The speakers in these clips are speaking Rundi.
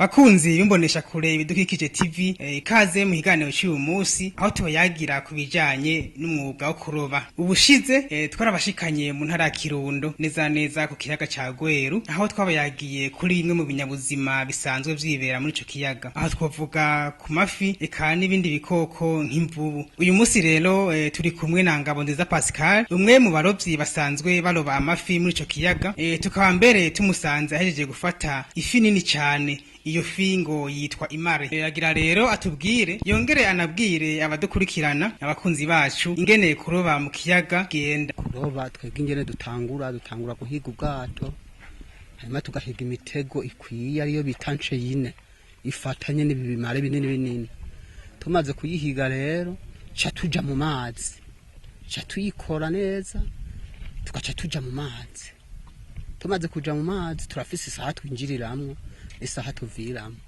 Bakunzi bimbonesha kure ibidukikije TV, ikaze mu kiganiro cy'uyu munsi aho tubayagira ku bijanye n'umwuga wo kuroba. Ubushize twarabashikanye mu ntara ya Kirundo, neza neza ku kiyaga ca Gweru, aho twabayagiye kuri bimwe mu binyabuzima bisanzwe vyibera muri ico kiyaga, aho twavuga ku mafi eka n'ibindi bikoko nk'imvubu. Uyu munsi rero turi kumwe na Ngabonziza Pascal, umwe mu barovyi basanzwe baroba amafi muri ico kiyaga. Tukaba mbere tumusanze ahejeje gufata ifi nini cane. Iyo fi ngo yitwa imare. Agira rero atubwire, yongere anabwire abadukurikirana, abakunzi bacu, ingene kuroba mu kiyaga genda. Kuroba twebwe ingene dutangura guhiga ubwato, hanyuma tugahiga imitego ikwiye, ariyo bita nsheyine, ifatanye n'ibimare binini binini. Tumaze kuyihiga rero, ca tuja mu mazi, ca tuyikora neza, tugaca tuja mu mazi. Tumaze kuja mu mazi, turafise isaha twinjiriramwo, isaha tuviramwo.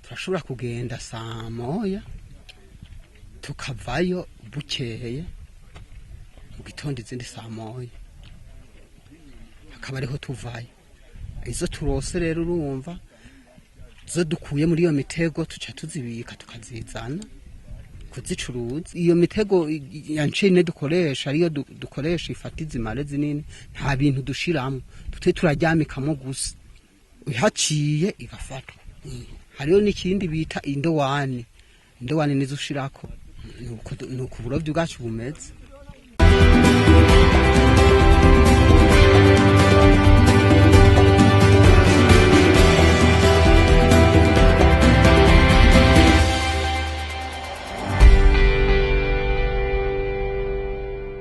Turashobora kugenda saa 1, tukavayo bukeye mu gitondo izindi saa 1, hakaba ariho tuvayo. Izo turose rero, urumva, zo dukuye muri iyo mitego, tuca tuzibika, tukazizana kuzicuruza. Iyo mitego ya ncene dukoresha, ariyo dukoresha ifata izimare zinini, nta bintu dushiramwo, tute turaryamikamwo gusa, ihaciye igafatwa. Hariho n'ikindi bita indowani. Indowani nizo ushirako. Nuko uburovyi bwacu bumeze.